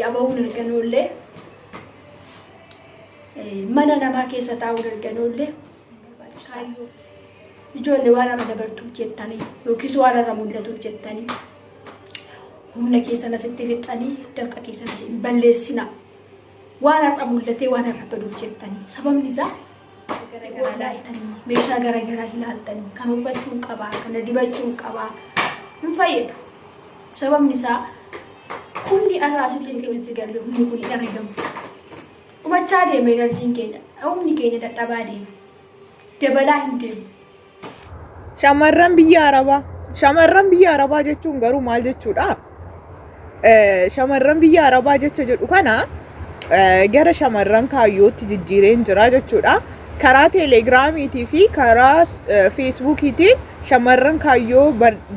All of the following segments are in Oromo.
Ba'uun erganoollee mana namaa keessa taa'uun erganoollee kaayyoo ijoollee waan irra dabartuuf jettanii yookiis waan irra mul'atuuf jettanii humna keessan asitti fixxanii dafqa keessan asitti hin balleessina. Waan har'a mul'atee waan har'a baduuf jettanii sababni isaa garaagaraa ilaaltanii meeshaa garaagaraa ilaaltanii kan uffachuun qabaa kana dibachuun qabaa hin fayyadu. Sababni isaa humni har'a asitti keenyatti galle humni kun hin argamu. Dhumachaa deema enerjiin keenya humni keenya dadhabaa deema. Dabalaa hin deemu. Shamarran biyya Arabaa. Shamarran biyya Arabaa jechuun garuu maal jechuudha? Shamarran biyya Arabaa jecha jedhu kana gara shamarran kaayyootti jijjiireen jira jechuudha. Karaa teelegiraamiitii fi karaa feesbuukiitiin shamarran kaayyoo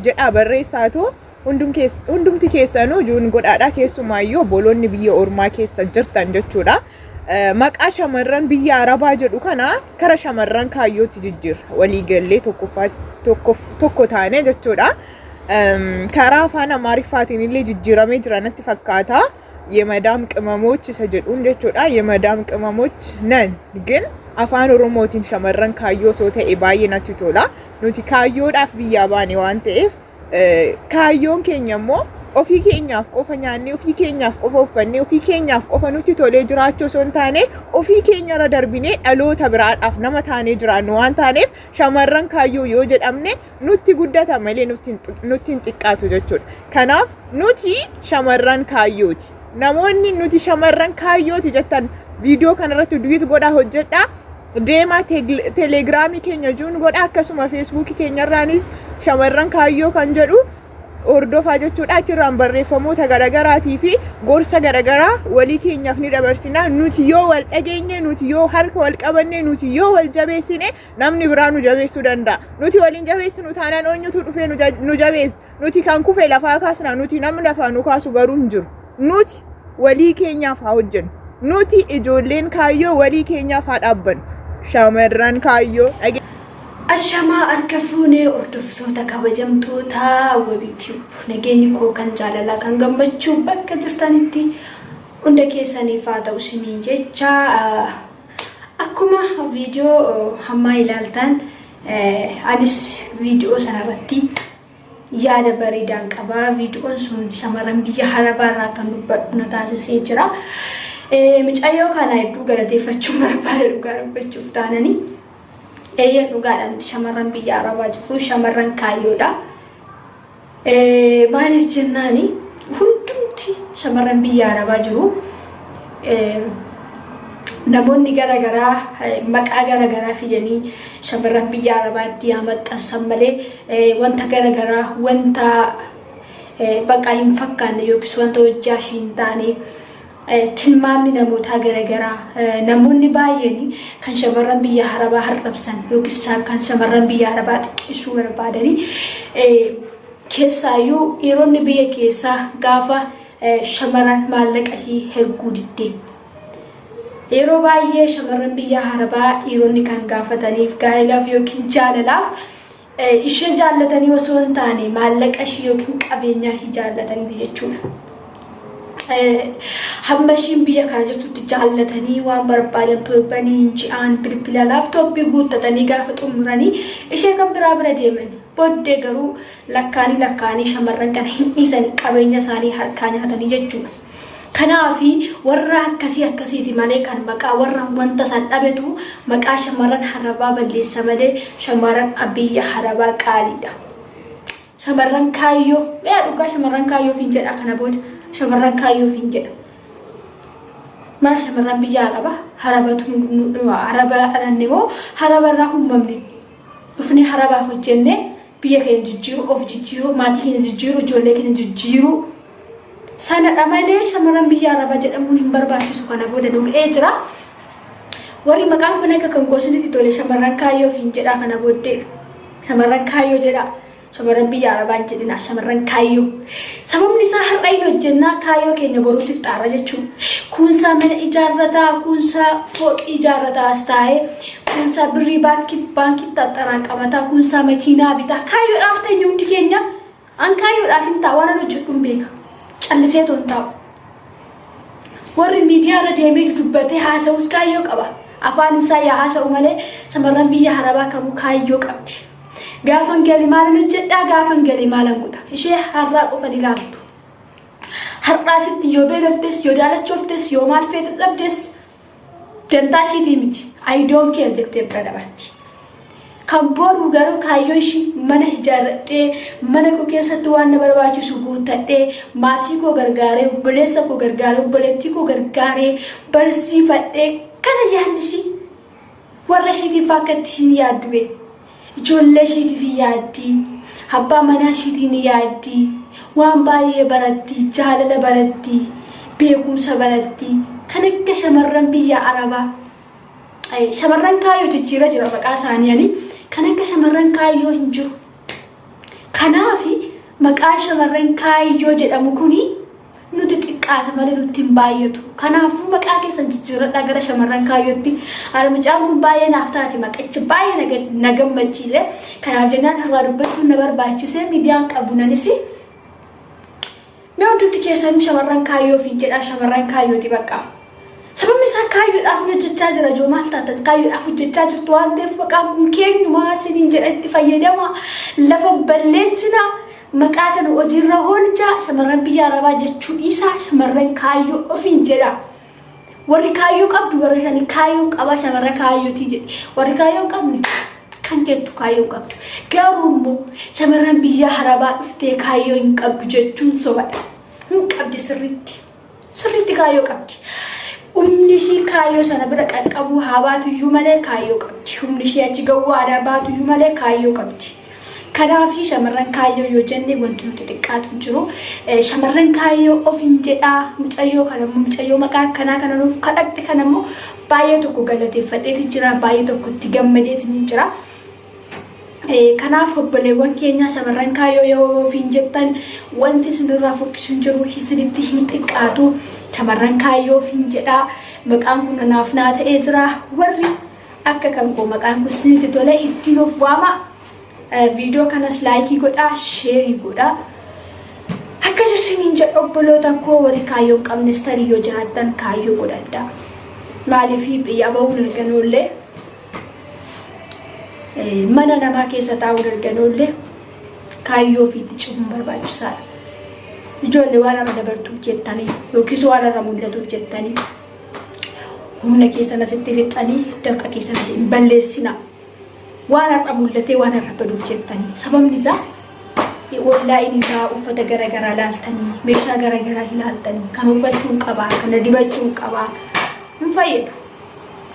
jedhaa barreessaatu hundumti keessanuu join godhaadha keessumaayyuu obboloonni biyya ormaa keessa jirtan jechuudha. Maqaa shamarran biyya Arabaa jedhu kana kara shamarran kaayyootti jijjiirra waliigallee tokko taane jechuudha. Karaa afaan Amaariffaatiin illee jijjiiramee jira natti fakkaata. የመዳም ቅመሞች isa jedhuun jechuudha. የመዳም ቅመሞች ነን ግን afaan Oromootiin shamarran kaayyoo osoo ta'e baay'ee natti tola. Nuti kaayyoodhaaf biyyaa baane waan ta'eef kaayyoon keenya immoo ofii keenyaaf qofa nyaannee, ofii keenyaaf qofa uffannee, ofii keenyaaf qofa nutti tolee jiraachuu osoo hin taane ofii keenya irra darbinee dhaloota biraadhaaf nama taanee jiraannu waan taaneef shamarran kaayyoo yoo jedhamne nutti guddata malee nutti hin xiqqaatu jechuudha. Kanaaf nuti shamarran kaayyooti. Namoonni nuti shamarran kaayyooti jettan viidiyoo kanarratti duet godhaa hojjedhaa. Deemaa teelegiraamii keenya join godhaa akkasuma feesbuukii keenyarraanis shamarran kaayyoo kan jedhu hordofaa jechuudha. Achirraan barreeffamoota garaagaraatii fi gorsa garaagaraa walii keenyaaf ni dabarsina. Nuti yoo wal dhageenye, nuti yoo harka wal qabanne, nuti yoo wal jabeessine namni biraa nu jabeessuu danda'a. Nuti waliin jabeessinu taanaan eenyutu dhufee nu jabeessa? Nuti kan kufe lafaa kaasna, nuti namni lafaa nu kaasu garuu hin jiru. Nuti walii keenyaaf haa hojjennu. Nuti ijoolleen kaayyoo walii keenyaaf haa dhaabbannu. Shamarran kaayyoo. Ashamaa harka fuunee hordoftoota kabajamtoota wabiitti nageenyi koo kan jaalalaa kan gammachuu bakka jirtanitti hunda keessaniif haa ta'u isiniin jecha akkuma viidiyoo hammaa ilaaltan anis viidiyoo sanarratti yaada bareedaan qaba. Viidiyoon sun shamarran biyya Harabaarraa kan dubbadhu na taasisee jira. Mucayyoo kana hedduu galateeffachuun barbaada dhugaa dubbachuuf taananii. Eeyyee dhugaadhaan shamarran biyya Arabaa jiru shamarran kaayyoodha. Maaliif jennaani hundumti shamarran biyya Arabaa jiru namoonni garaagaraa maqaa garaagaraa fidanii shamarran biyya Arabaatti haa maxxansan malee wanta garaagaraa wanta bakka hin fakkaanne yookiis wanta hojjaa ishii hin taane tilmaamni namootaa garaagaraa namoonni baay'een kan shamarran biyya Arabaa har'absan yookiis kan shamarran biyya Arabaa xiqqeessuu barbaadanii keessaayyuu dhiironni biyya keessaa gaafa shamarran maallaqa ishii herguu diddee. Yeroo baay'ee shamarran biyya Arabaa dhiironni kan gaafataniif gaa'elaaf yookiin jaalalaaf ishee jaallatanii osoo hin taane maallaqa ishii yookiin qabeenyaa ishii jaallataniiti jechuudha. Hamma ishiin biyya kana jirtutti jaallatanii waan barbaadan torbanii ji'aan bilbila laaptooppii guuttatanii gaafa xumuranii ishee kan biraa bira deeman. Booddee garuu lakkaanii lakkaanii shamarran kana hin dhiisan qabeenya isaanii harkaa nyaatanii jechuudha. Kanaafi warra akkasii akkasiiti malee kan maqaa warra wanta san dhabetu maqaa shamarran Arabaa balleessa malee shamarran biyya Arabaa qaaliidha. Shamarran kaayyoo, yaa dhugaa shamarran kaayyoof hin jedha kana booda shamarran kaayyoof hin jedha. Maal shamarran biyya Arabaa Arabatu Araba dhalanne moo Arabarraa uumamne dhufnee Arabaaf hojjennee biyya keenya jijjiiruu, of jijjiiruu, maatii keenya jijjiiruu, ijoollee keenya jijjiiruu. Sanadha malee shamarran biyya Arabaa jedhamuun hin barbaachisu kana booda nu ga'ee jira. Warri maqaan kun akka kan gosnitti tole shamarran kaayyoof hin jedhaa kana booddee. Shamarran kaayyoo jedhaa. Shamarran biyya Arabaa hin jedhinaa shamarran kaayyoo. Sababni isaa har'a hin hojjennaa kaayyoo keenya boruutiif xaarra jechuudha. Kuunsaa mana ijaarrataa, kuunsaa fooqii ijaarrataa as taa'ee, kuunsaa birrii baankitti axxaraaqamataa, kuunsaa makiinaa bitaa. Kaayyoodhaaf teenya hundi keenya. An kaayyoodhaaf hin taa'u waan an hojjedhu hin beeka. Callisee otoo hin taa'u. Warri miidiyaa irra deemee dubbatee haasa'us kaayyoo qaba. Afaan isaa yaa haasa'u malee shamarran biyya Arabaa kamuu kaayyoo qabdi. Gaafan gale maalan hojjedhaa, gaafan gale maalan godha. Ishee har'aa qofa ni ilaaltu. Har'aa sitti yoo beeloftes, yoo daalachooftes, yoo maal feete dhabdes dantaa ishiitii miti. I don't care jettee bira dabarti. Kan boru garuu kaayyoon ishii mana ijaarradhee, mana koo keessatti waan na barbaachisu guuttadhee, maatii koo gargaaree, obboleessa koo gargaaree, obboleettii koo gargaaree, barsiifadhee, kana yaadni ishii. Warra ishiitiif akka itti ishiin yaaddu bee. Ijoollee ishiitiif hin yaaddi. Abbaa manaa ishiitiin ni yaaddi. Waan baay'ee baratti, jaalala baratti, beekumsa baratti. Kan akka shamarran biyya Arabaa. Shamarran kaayyoo jijjiira jira maqaa isaanii ani. Kan akka shamarran kaayyoo hin jiru. Kanaaf maqaan shamarran kaayyoo jedhamu kuni nuti xiqqaata malee nutti hin baay'atu. Kanaafuu maqaa keessan jijjiirradhaa gara shamarran kaayyootti. Haala mucaan kun baay'ee naaf taate, maqichi baay'ee na gammachiise. Kanaaf jennaan irraa dubbachuun na barbaachise, miidiyaan qabu nanis. Mee hundumti keessanuu shamarran kaayyoo ofiin jedhaa, shamarran kaayyooti bakka. Sababni isaa kaayyoodhaaf nu hojjechaa jira joo maal taata, kaayyoodhaaf hojjechaa jirtu waan ta'eef maqaan kun keenyumaa isiniin jedha, itti fayyadama, lafa balleessina, maqaa kana hojiirra oolchaa, shamarran biyya Arabaa jechuu dhiisaa, shamarran kaayyoo ofiin jedha. Warri kaayyoo qabdu, warri kan kaayyoo qabaa shamarra kaayyootii jedhe. Warri kaayyoo hin qabne kan jettu kaayyoo hin qabdu. Garuu immoo shamarran biyya Arabaa dhuftee kaayyoo hin qabdu jechuun sobadha. Hin qabdi sirriitti. Sirriitti kaayyoo qabdi. Humni ishii kaayyoo sana bira qaqqabuu haa baatuyyuu malee kaayyoo qabdi. Humni ishii achi ga'uu haa baatuyyuu malee kaayyoo qabdi. Kanaaf shamarran kaayyoo yoo jenne wanti nuti xiqqaatu hin jiru. Shamarran kaayyoo of hin jedhaa, mucayyoo kana immoo, mucayyoo maqaa akkanaa kana nuuf kadhatte kana immoo baay'ee tokko galateeffadheeti jira. Baay'ee tokko itti gammadeeti jira. Kanaaf obboleewwan keenya, shamarran kaayyoo yoo ofiin jettan wanti isinirraa fokkisu hin jiru, isinitti hin xiqqaatu. Shamarran kaayyoo ofiin jedhaa, maqaan kun anaaf naa ta'ee jira. Warri akka kan koo maqaan kun isinitti tole ittiin of waama. Viidiyoo kanas like godhaa, share godhaa. Akkas isiniin jedha obboloota koo, warri kaayyoo hin qabnes tarii yoo jiraattan kaayyoo godhadhaa. Maaliif biyya bahuun arganoollee, mana namaa keessa taa'uun arganoollee kaayyoo ofiitti cimuun barbaachisaadha. Ijoollee, waan irra dabartuuf jettanii yookiis waan irra mul'atuuf jettanii humna keessan asitti fixxanii dafqa keessan asitti hin balleessina. Waan har'a mul'atee waan har'a baduuf jettanii, sababni isaa wallaa'iin isaa uffata garaagaraa ilaaltanii, meeshaa garaagaraa ilaaltanii, kan uffachuun qabaa, kana dibachuun qabaa, hin fayyadu.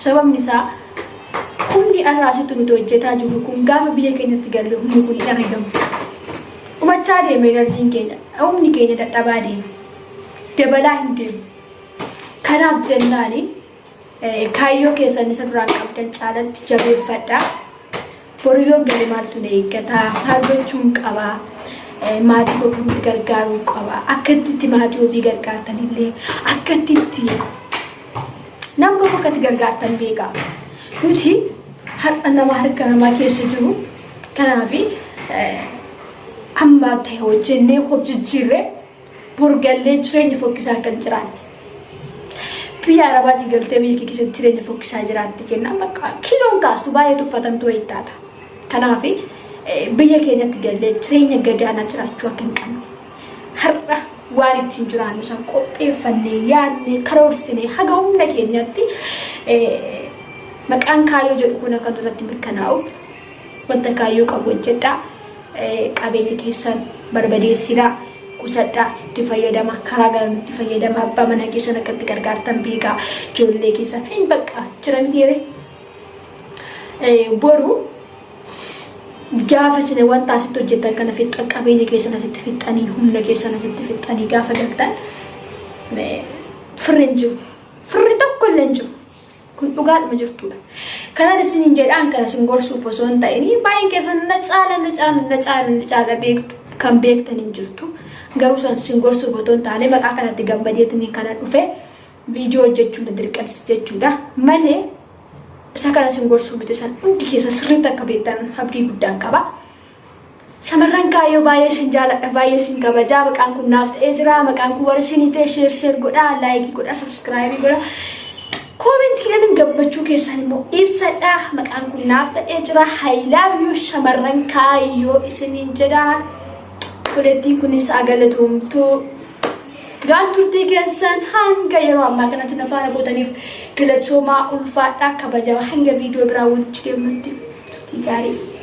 Sababni isaa humni har'a asitti nuti hojjetaa jirru kun gaafa biyya keenyatti galle humni kun hin argamu. Dhumachaa deema energyn keenya, humni keenya dadhabaa deema. Dabalaa hin deemu. Kanaaf jennaani kaayyoo keessan isa duraan qabdan caalatti jabeeffadhaa. Boru yoon gale maaltu na eeggataa? Maal gochuun qabaa? Maatii koo akkamitti gargaaruu qabaa? Akka itti maatii ofii gargaartanillee, akka itti nama tokko akka itti gargaartan beekaa. Nuti har'a nama harka namaa keessa jiru, kanaaf amma ta'e hojjennee of jijjiirree borgallee jireenya fokkisaa kan jiraanne. Biyya Arabaatii galtee biyya kee keessatti jireenya fokkisaa jiraatte jennaan bakka kiiloon kaastu baay'ee tuffatamtu wayii taata. Kanaaf biyya keenyatti gallee jireenya gadaanaa jiraachuu akka hin qabne, har'a waan ittiin jiraannu san qopheeffannee, yaadnee, karoorsinee, haga humna keenyatti maqaan kaayyoo jedhu kun akka duratti mirkanaa'uuf wanta kaayyoo qabu hojjedhaa. Qabeenya keessan barbadeessinaa, qusadhaa, itti fayyadama, karaa gaariin itti fayyadama, abbaa manaa keessan akka itti gargaartan beekaa, ijoollee keessan hin bakka jira mitiire. Boru gaafa isin wanta asitti hojjettan kana fixxan, qabeenya keessan asitti fixxanii, humna keessan asitti fixxanii gaafa galtan firri hin jiru. Firri tokko illee hin jiru. Kun dhugaadhuma jirtudha. Kanan isiniin jedhaan kana isin gorsuuf osoo hin ta'in, baay'een keessan na caala, na caala, na caala, na caala beektu, kan beektan hin jirtu. Garuu san isin gorsuuf otoo hin taane maqaa kanatti gammadeetiin kana dhufe viidiyoo hojjechuun na dirqamsi jechuudha. Malee isa kana isin gorsuu miti, san hundi keessa sirriitti akka beektan abdii guddaan qaba. Shamarran kaayyoo baay'ee isin jaaladha, baay'ee isin kabajaa. Maqaan kun naaf ta'ee jira. Maqaan kun warra isinii ta'e share share godhaa, like godhaa, subscribe godhaa. Commentiidhaan gammachuu keessan immoo ibsadha. Maqaan kun naaf ta'ee jira. I love you, shamarran kaayyoo isiniin jedha. Kolettiin kunis galatoomtuu. Gaan turtii keessan hanga yeroo ammaa kanatti na faana gootaniif galatoomaa, ulfaadhaa, kabajama. Hanga viidiyoo biraa walitti deemnutti turtii gaarii.